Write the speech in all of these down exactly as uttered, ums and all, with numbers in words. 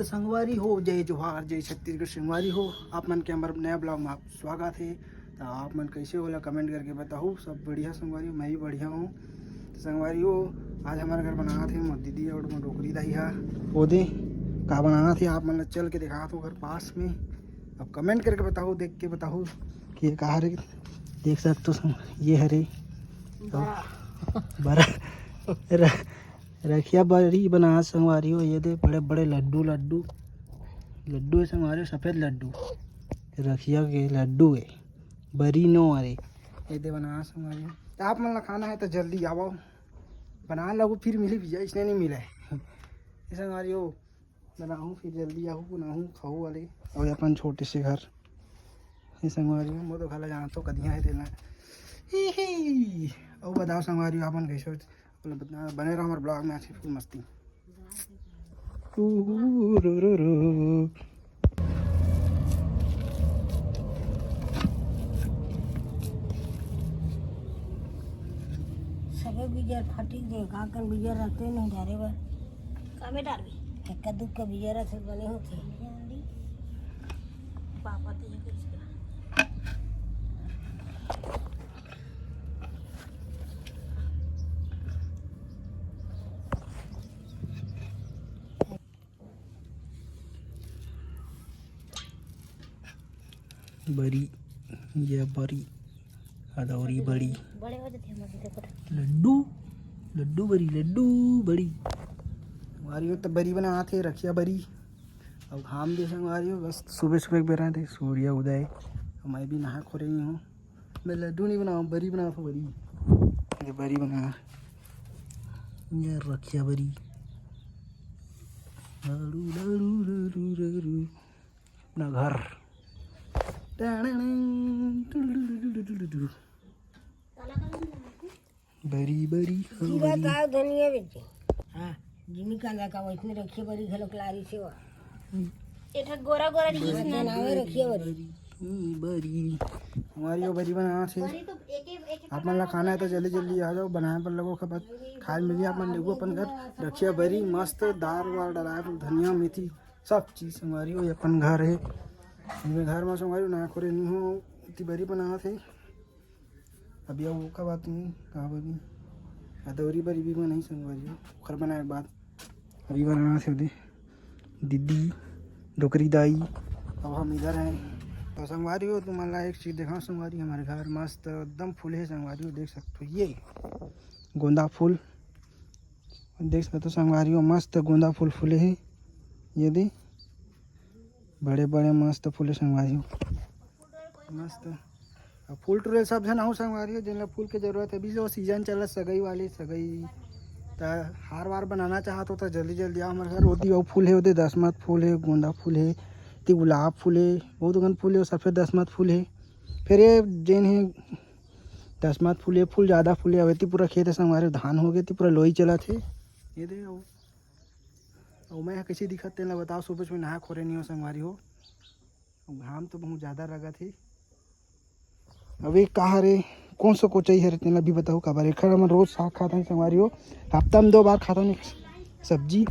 संगवारी हो, जय जोहार, जय छत्तीसगढ़। संगवारी हो, आप मन के हमर नया ब्लॉग में आप स्वागत है। तो आप मन कैसे होला, कमेंट करके बताहू। सब बढ़िया संगवारी हो, मैं भी बढ़िया हूँ। तो संगवारी हो, आज हमारे घर बनात हे मोर दीदी और मोर डोकरी दाई हा। ओदे का बनात हे, आप मन ला चल के देखात हो घर पास में। अब कमेंट करके बताहू, देख के बताहू कि ये का हरे। देख सकते हो संग-, ये हरे बरा। बरा। र-, रखिया बरी बनात संगवारी हो, ये दे बड़े बड़े लड्डू, लड्डू, लड्डू है संगवारी हो, सफेद लड्डू, रखिया के लड्डू है, बरी नो अरे। ये दे बनात संगवारी हो, तो आप मन ला खाना है तो जल्दी आवो, बना लगो, फिर मिली भैया, इसने नहीं मिला है। ये संगवारी हो, बनाहूँ फिर जल्दी आहू, बनाहूँ खाहू वाले। और अपन छोटे से घर, ये संगवारी हो, मोर तो खाला जाना तो कदिया है तेना। ही ही। और बताओ संगवारी हो, अपन कैसे हो? अपने बता-, बने रहो हमारे ब्लॉग में, आज की फुल मस्ती। सबे बिजर फटिक दे, का कन बिजर रहते नहीं डारे बर। कामे डारबे? एक्का दुक्का बिजर रहते बने होते। पापा तो ये कैसे? बरी, ये बरी, अदौरी बरी। बड़े हो जाते हैं हमारे, देखो तो। लड्डू, लड्डू बरी, लड्डू बरी। संगवारी हो तो बरी बनात हे, रखिया बरी। अब घाम दे संगवारी हो, बस सुबह सुबह के बेरा दे, सूर्य उदय। मैं भी नहा खोरे नहीं हूँ। मैं लड्डू नहीं बनाऊँ, बरी बनाऊँ, बरी। ये बरी बना, ये रखिया बरी। लाडू, लाडू, लाडू, लाडू। अपना घर। टैणैणैं, टुडुडुडुडुडुडु। बरी, बरी, जीरा बरी। का धनिया बेचे। हाँ, जिमी कांदा का वैसने रखिए बरी घलो लारी से वा। एठा गोरा गोरा रिहिस ना। बनावे रखिए बरी। बरी, बरी। हमारी वो बरी बनात हे। बरी तो एक, एक, एक आप मन ला खाना है तो जल्दी जल्दी आ जाओ, बनाए पर लगो खपत। खाए मिली आप मन लेगो अपन घर। रखिया बरी मस्त, दार वार डलाए, धनिया मेथी, सब चीज संगवारी हो, ये अपन घर हे। ये घर में संगवारी हो, ना खोरे नहीं हो, इतनी बरी बनात हे। अभी अब ओका बात नहीं, कहाँ बनी? अदौरी बरी भी बनाई संगवारी हो, ओखर बनाए के बाद अभी बनाना से दे दीदी, डोकरी दाई। अब हम इधर हैं। तो संगवारी हो, तुम ला एक चीज देखा संगवारी, हमारे घर मस्त एकदम फूल है संगवारी हो, देख सकते हो ये गोंदा फूल, देख सकते हो संगवारी हो, मस्त गोंदा फूल फूले है। ये दे बड़े बड़े मस्त फूले संगवारी हो, मस्त। अब फूल टूरे सब झन आहू संगवारी हो, जेन ला फूल के जरूरत है। अभी जो सीजन चलत सगई वाली, सगई त हार वार बनाना चाहत हो तो जल्दी जल्दी आओ हमारे घर। ओती अउ फूल है, ओदे दसमत फूल है, गोंदा फूल है, ती गुलाब फूल है, बहुत अकन फूल है, सफेद दसमत फूल है। फिर ये जेन है दसमत फूल, ये फूल ज्यादा फूल है। अवेती पूरा खेत है संगवारी हो, धान हो गए, ती पूरा लोई चलत है। ये दे, अउ, अउ मैं कैसे दिखत तेन ला बताओ, सुबह सुबह नहा खोरे नहीं हो संगवारी हो। घाम तो बहुत ज्यादा लगत हे। अबे का हरे, कौन सा कोचई हरे, तेला भी बताओ काबर। एखर हमन रोज साग खाथन संगवारी हो, हफ्ता में दो बार खाथन एक सब्जी।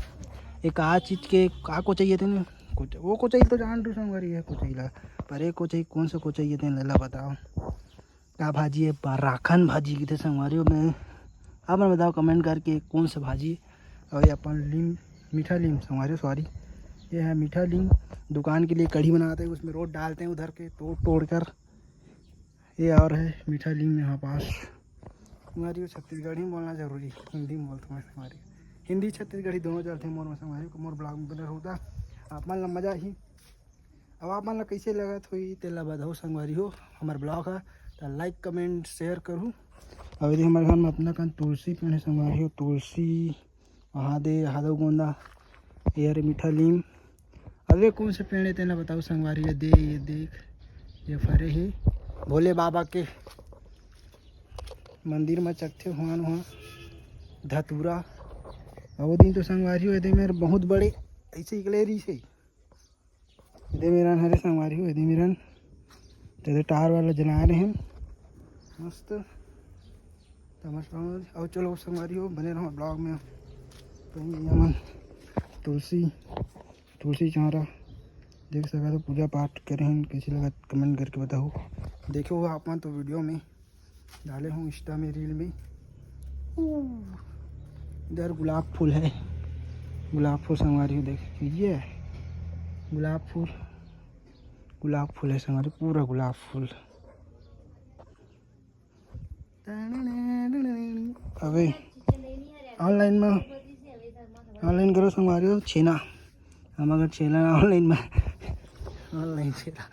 एक आ चीज के का कोचई हे तेने, कोच-, वो कोचई तो जान डू संगवारी है कोचई ला, पर एक कोचई कौन सा कोचई हे तेने ला बताओ। का भाजी है? बराखन भाजी किथे संगवारी हो। मैं आप मन बताओ कमेंट करके कौन सा भाजी। और ये अपन लीम, मीठा लीम संगवारी हो, सॉरी, ये है मीठा लीम। दुकान के लिए कढ़ी बनाते हैं, उसमें रोज डालते हैं उधर के तोड़ तोड़ कर। ये और है मीठा लीम यहाँ पास। संगवारी हो, छत्तीसगढ़ी में बोलना जरूरी, हिंदी में बोलता हूँ मैं संगवारी। हिंदी छत्तीसगढ़ी दोनों चलते हैं मोर में संगवारी हो, मोर ब्लॉग में बने रहू ता आप मन ला मजा ही। अब आप मन ला कैसे लगत होई, तेला बताओ संगवारी हो हमर ब्लॉग हा। तो लाइक, कमेंट, शेयर करू। और यदि हमारे घर में अपना कन तुलसी पेड़ है संगवारी हो, तुलसी, वहाँ दे, हादव गोंदा, ये हरे मीठा लीम। अब ये कौन से पेड़ है, तेला बताओ संगवारी हो। दे, ये देख, ये फरे है भोले बाबा के मंदिर में चढ़थे हुआन हुआ धतूरा। और वो दिन तो संगवारी हो, ये दे मेरे बहुत बड़े ऐसे इकले रही से। एदे मेरन हरे संगवारी हो, एदे मेरन। तो एदे टार वाला जलाए रहे हैं। मस्त। तो मस्त। और चलो संगवारी हो, बने रहो ब्लॉग में। तो ये हमन तुलसी तुलसी चौरा देख सकत हो, पूजा पाठ करे हन। कइसे लगत, कमेंट करके बताओ। देखे हो आप मन तो वीडियो में डाले हूँ, इंस्टा में, रील में। ऊ, इधर गुलाब फूल है, गुलाब फूल संगवारी हो, देख ये गुलाब फूल, गुलाब फूल है संगवारी, पूरा गुलाब फूल। अबे ऑनलाइन में, ऑनलाइन करो संगवारी हो छेना, हमर घर छेना ऑनलाइन में, ऑनलाइन छेना,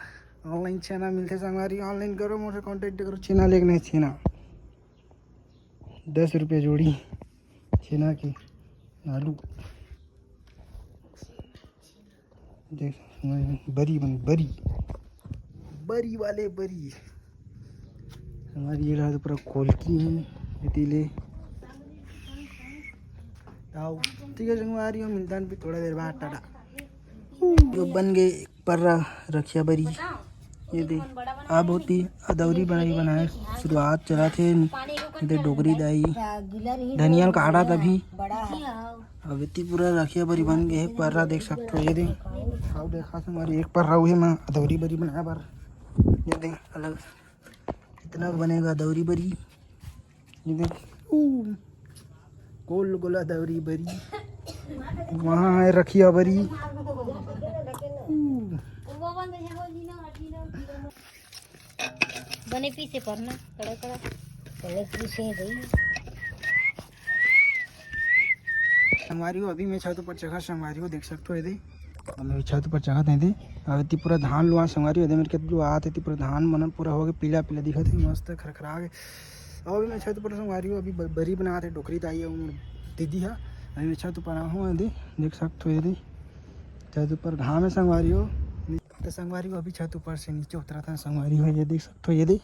ऑनलाइन छेना मिलथे संगवारी, ऑनलाइन करो, मोर से कॉन्टैक्ट करो, छेना लेके नहीं छेना, दस रुपये जोड़ी छेना के आलू। देख, बरी बन, बरी, बरी वाले बरी। हमारी ये रहा तो पूरा खोलकी है, इसीलिए। आओ, ठीक है संगवारी हो, मिलता है फिर थोड़ा देर बाद, टाटा। जो बन गए एक पर्रा रखिया बरी, ये दे। अब होती अदौरी बनाई, बनाए शुरुआत चला थे, ये दे डोकरी दाई, धनिया काटा तभी। अब इतनी पूरा रखिया बरी बन गए, एक पर्रा देख सकते हो, ये दे। आओ देखा तुम्हारी एक पर्रा हुए मैं अदौरी बरी बनाया बार, ये दे अलग इतना बनेगा अदौरी बरी, ये दे। ऊ, गोल गोल अदौरी बरी, वहाँ है रखिया बरी। ऊ। बने पीसे पर ना, कड़ा कड़ा। बने पीसे है भाई। संगवारी हो, अभी मैं छत ऊपर चघा, संगवारी हो, देख सकते हो, ये दे। अब मैं छत ऊपर चघा दे दे। अब इतनी पूरा धान लुआ, संगवारी हो, ये दे, मेरे खेत लुआ आते, इतनी पूरा धान मन पूरा हो गए, पीला पीला दिखत है, मस्त खरखरा गए। अब अभी मैं छत ऊपर संगवारी हो, अभी ब-, बरी बनाते, डोकरी दाई है, उमर दीदी है। अभी मैं छत ऊपर आया हूँ, ये दे, देख सकते हो, ये दे, छत ऊपर घाम है संगवारी हो। तो संगवारी हो, अभी छत ऊपर से नीचे उतरा था संगवारी हो, ये देख सकते हो, ये दे।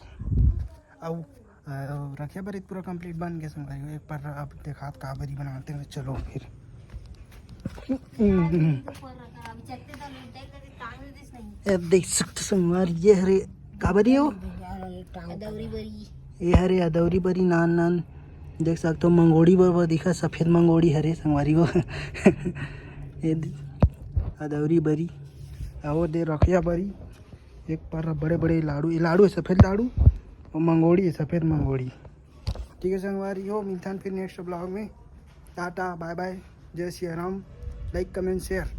अब, अ, रखिया बरी पूरा कंप्लीट बन गया संगवारी हो। एक पर्रा अब देखात का बरी बनाते हैं, चलो फिर। ये देख सकते संगवारी, ये हरे का बरी हो, अदौरी बरी। ये हरे अदौरी बरी नान नान, देख सकते हो, मंगोड़ी बरोबर दिखा, सफेद मंगोड़ी हरे संगवारी हो। ये दे-, अदौरी बरी, और दे रखिया बरी, एक पर्रा बड़े बड़े लाड़ू, ये लाड़ू है सफेद लाड़ू, और मंगोड़ी है सफेद मंगोड़ी। ठीक है संगवारी हो, मिलथन फिर नेक्स्ट ब्लॉग में। टाटा, बाय बाय, जय सिया राम, लाइक, कमेंट, शेयर।